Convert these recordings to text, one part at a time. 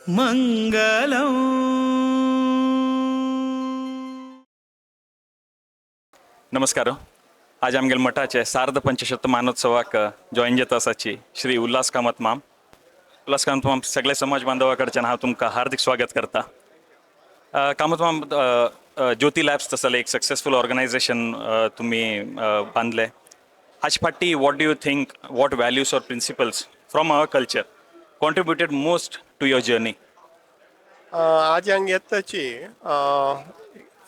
मंगलम. नमस्कार. आज आमगेले मठाचे सार्ध पंचशत मानोत्सवाक जॉईन जाता आसाची श्री उल्हास कामत माम. उल्हास कामत माम, सगळे समाज बांधवा कडच्यान हांव तुमकां हार्दिक स्वागत करता. कामत माम, ज्योती लॅब्स तसले एक सक्सेसफूल ऑर्गनायझेशन तुम्ही बांदले. हाचे फाटी what do you think, what values or principles from our culture contributed most to your journey? आज हांगा येताची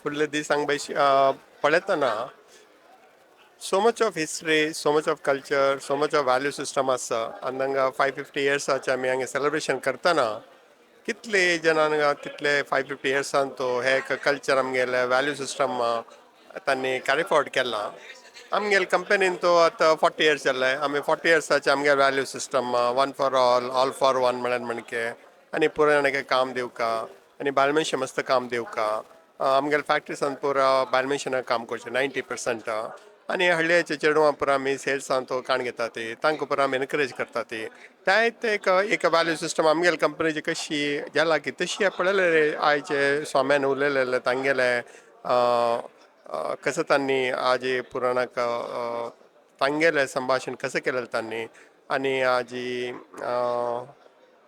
फुडले दीस हांगा बैश पळयतना so much of history, so much of culture, so much of value system आसा. आनी हांगा 550 इयर्साचे आमी हांगा सेलिब्रेशन करतना कितले जाणांक तितले 550 इयर्सान तो हे एक कल्चर, आमगेले व्हॅल्यू सिस्टम तांणी कॅरी फॉरवर्ड केला. आमगेले कंपनीन तो आतां 40 इयर्स जाले. आमी 40 इयर्साचे आमगे value system one for all, all for one म्हळ्यार म्हणके आनी पुराय काम दिवका आनी बायल मनशां मस्त काम दिवका. आमगेले फॅक्टरीसान पुरा बायल मनशां काम करचें 90%. आनी हळ्ळेचे चेडवां पुरा आमी सेल्सान तो काण घेता ती, तांकां पुरा आमी एनकरेज करता ती. त्या एक एक व्हॅल्यू सिस्टम आमगेले कंपनीची कशी जाला की तशी पळयले आयचे स्वाम्यान उलयलेले तांगेले कसं तांणी आज पुराणाक तांगेलें संभाशण कसं केलें तांणी. आनी आजी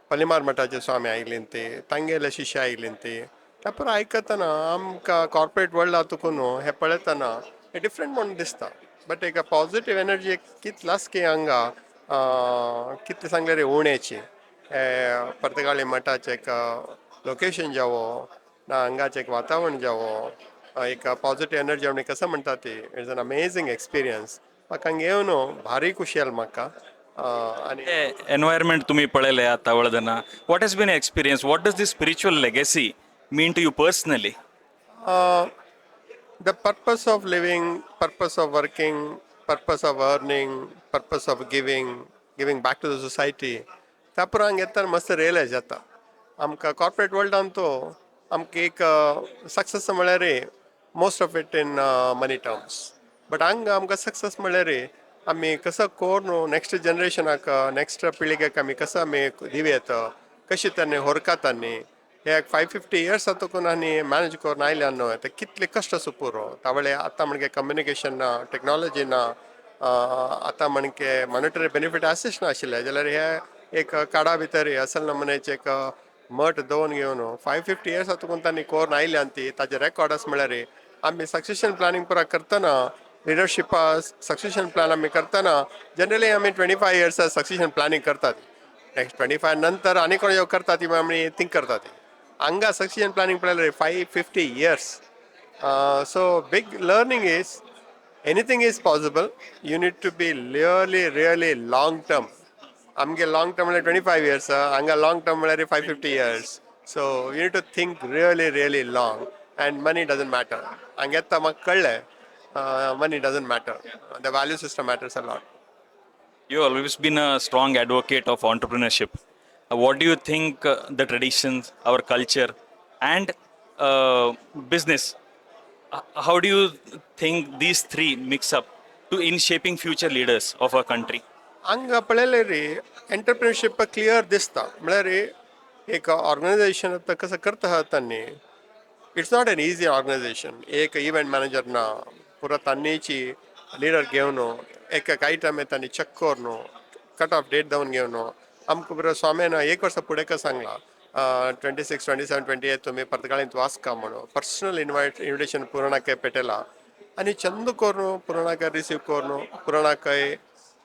पलिमार मठाचे स्वामी आयिल्लीं ते, तांगेले शिष्य आयिल्लीं ते, त्या पुरा आयकतना आमकां कॉर्पोरेट वर्ल्डा तुकून हें पळयतना हें डिफरंट म्हणून दिसता. बट एक पॉझिटीव एनर्जी कितलास की हांगा कितलें सांगलें रे उण्याची हे पर्तगाळी मठाचें एक लोकेशन जावो ना हांगाचें एक वातावरण जावो, एक पॉझिटीव एनर्जी आमी कसं म्हणटा ती, it's an amazing experience. म्हाका हांगा येवन भारी खुशी जाली म्हाका आनी एनवायरमेंट तुम्ही पळयले आतां वळदना, what has been experience? What does this spiritual legacy mean to you personally? The purpose of living, purpose of working, purpose of earning, purpose of giving, giving back to the society. त्या पुरा हांगा येतना मस्त realise जाता आमकां. Corporate वर्ल्डान तो आमकां एक सक्सेस म्हळ्यार most of it in money terms, but हांगा आमकां सक्सेस म्हळ्यार आमी कसो करून नेक्स्ट जनरेशनाक, नेक्स्ट पिळगेक आमी कसो आमी दिवयेत, कशी तांणी होरकातांनी. हे 550 इयर्स तुकून आनी मॅनेज करून आयल्या न्हय, ते कितले कश्ट आसा पुरो तावळे. आतां म्हणजे कम्युनिकेशन ना, टॅक्नॉलॉजी ना, आतां म्हणजे मॉनिटरी बेनिफीट आसच नाशिल्ले जाल्यार हे एक काडा भितर असल नमुन्याचे एक मठ दवरून घेवन 550 इयर्स तुकून तांणी करून आयल्या. ती ताजे रेकॉर्ड आसा. म्हळ्यार आमी सक्सेशन प्लॅनिंग पुरा करतना, लिडरशिपा सक्सेशन प्लॅन आमी करतना, जनरली आमी 25 years succession planning करतात. नेक्स्ट 25 नंतर आनी कोण करता ती आमी थिंक करता ती. हांगा सक्सेशन प्लॅनिंग पळयल्यार 550 years. So big learning is anything is possible. You need to be really, really long term. आमगे लाँग टर्म म्हळ्यार 25 इयर्स, हांगा लाँग टर्म म्हळ्यार 550 years. So you need to think really, really long and money doesn't matter. हांगा येता म्हाका कळ्ळें, money doesn't matter, the value system matters a lot. You have always been a strong advocate of entrepreneurship. What do you think the traditions, our culture, and business? How do you think these three mix up to in shaping future leaders of our country? हांगा पळयल्यार एंटरप्रिनरशीप clear दिसता. म्हळ्यार एक organisation आतां कसं करता आहा तांणी, it's not an easy organization. एक इव्हेंट मॅनेजर ना, पुरा तांणीची लिडर घेवन एक एक आयटम तांणी चॅक करून कट ऑफ डेट धावन घेवन. आमकां बरो स्वाम्यान एक वर्सा फुडें का सांगला, 26, 27, 28 तुमी पर्तगाळींत वासका म्हणून. पर्सनल इन्विटेशन पुराणाक पेटेला आनी चंद करून पुराणाक रिसीव करून, पुराणाकय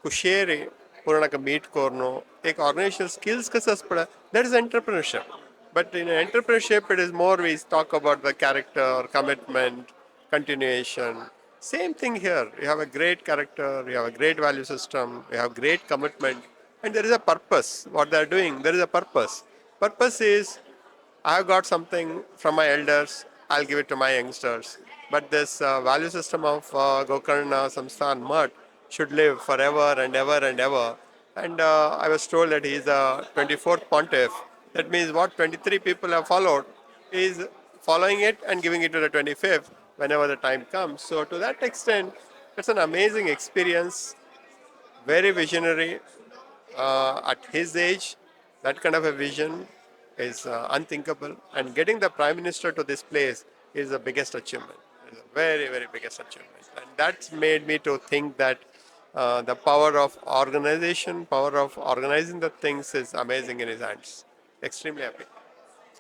खुशयेरी पुराणाक मीट करून, एक ऑर्गनायझेशन स्किल्स कसं आसा पळय, that is entrepreneurship. But in entrepreneurship, it is more we talk about the character, commitment, continuation. Same thing here. You have a great character, you have a great value system, you have great commitment, and there is a purpose. What they are doing, there is a purpose. Purpose is I have got something from my elders, I'll give it to my youngsters. But this value system of Gokarna Samsthan Mutt should live forever and ever and ever. And I was told that he is the 24th pontiff. That means what 23 people have followed is following it and giving it to the 25th whenever the time comes. So, to that extent, it's an amazing experience, very visionary at his age, that kind of a vision. is unthinkable, and getting the Prime Minister to this place is the biggest achievement, is a very, very biggest achievement. And that's made me to think that the power of organization, power of organizing the things is amazing in his hands. Extremely happy.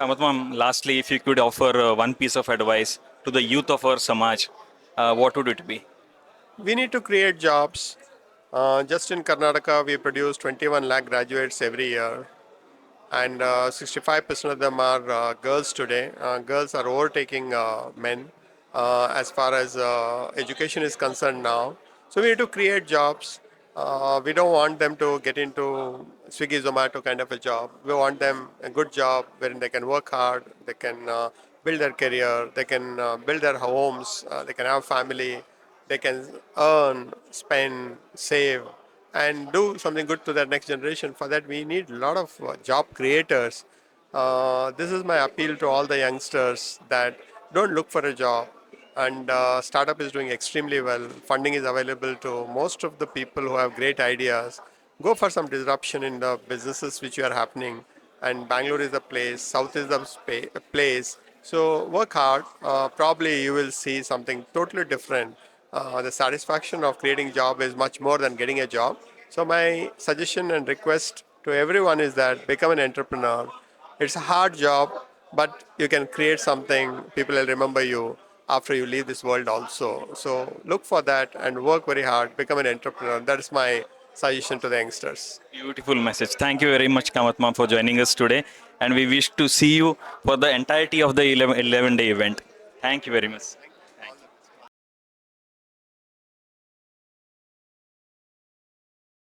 Kamath Mam, lastly, if you could offer one piece of advice to the youth of our Samaj, what would it be? We need to create jobs. Just in Karnataka, we produce 21 lakh graduates every year, and 65% of them are girls today. Girls are overtaking men as far as education is concerned now. So we need to create jobs. We don't want them to get into Swiggy, Zomato kind of a job. We want them a good job wherein they can work hard, they can build their career, they can build their homes, they can have family, they can earn, spend, save, and do something good to their next generation. For that, we need a lot of job creators. This is my appeal to all the youngsters that don't look for a job. And startup is doing extremely well. Funding is available to most of the people who have great ideas. Go for some disruption in the businesses which are happening. And Bangalore is the place, South is the place. So work hard. Probably you will see something totally different. The satisfaction of creating job is much more than getting a job. So my suggestion and request to everyone is that become an entrepreneur. It's a hard job, but you can create something. People will remember you after you leave this world also. So look for that and work very hard. Become an entrepreneur. That is my suggestion to the youngsters. Beautiful message. Thank you very much, Kamath Mam, for joining us today. And we wish to see you for the entirety of the 11-day event. Thank you very much.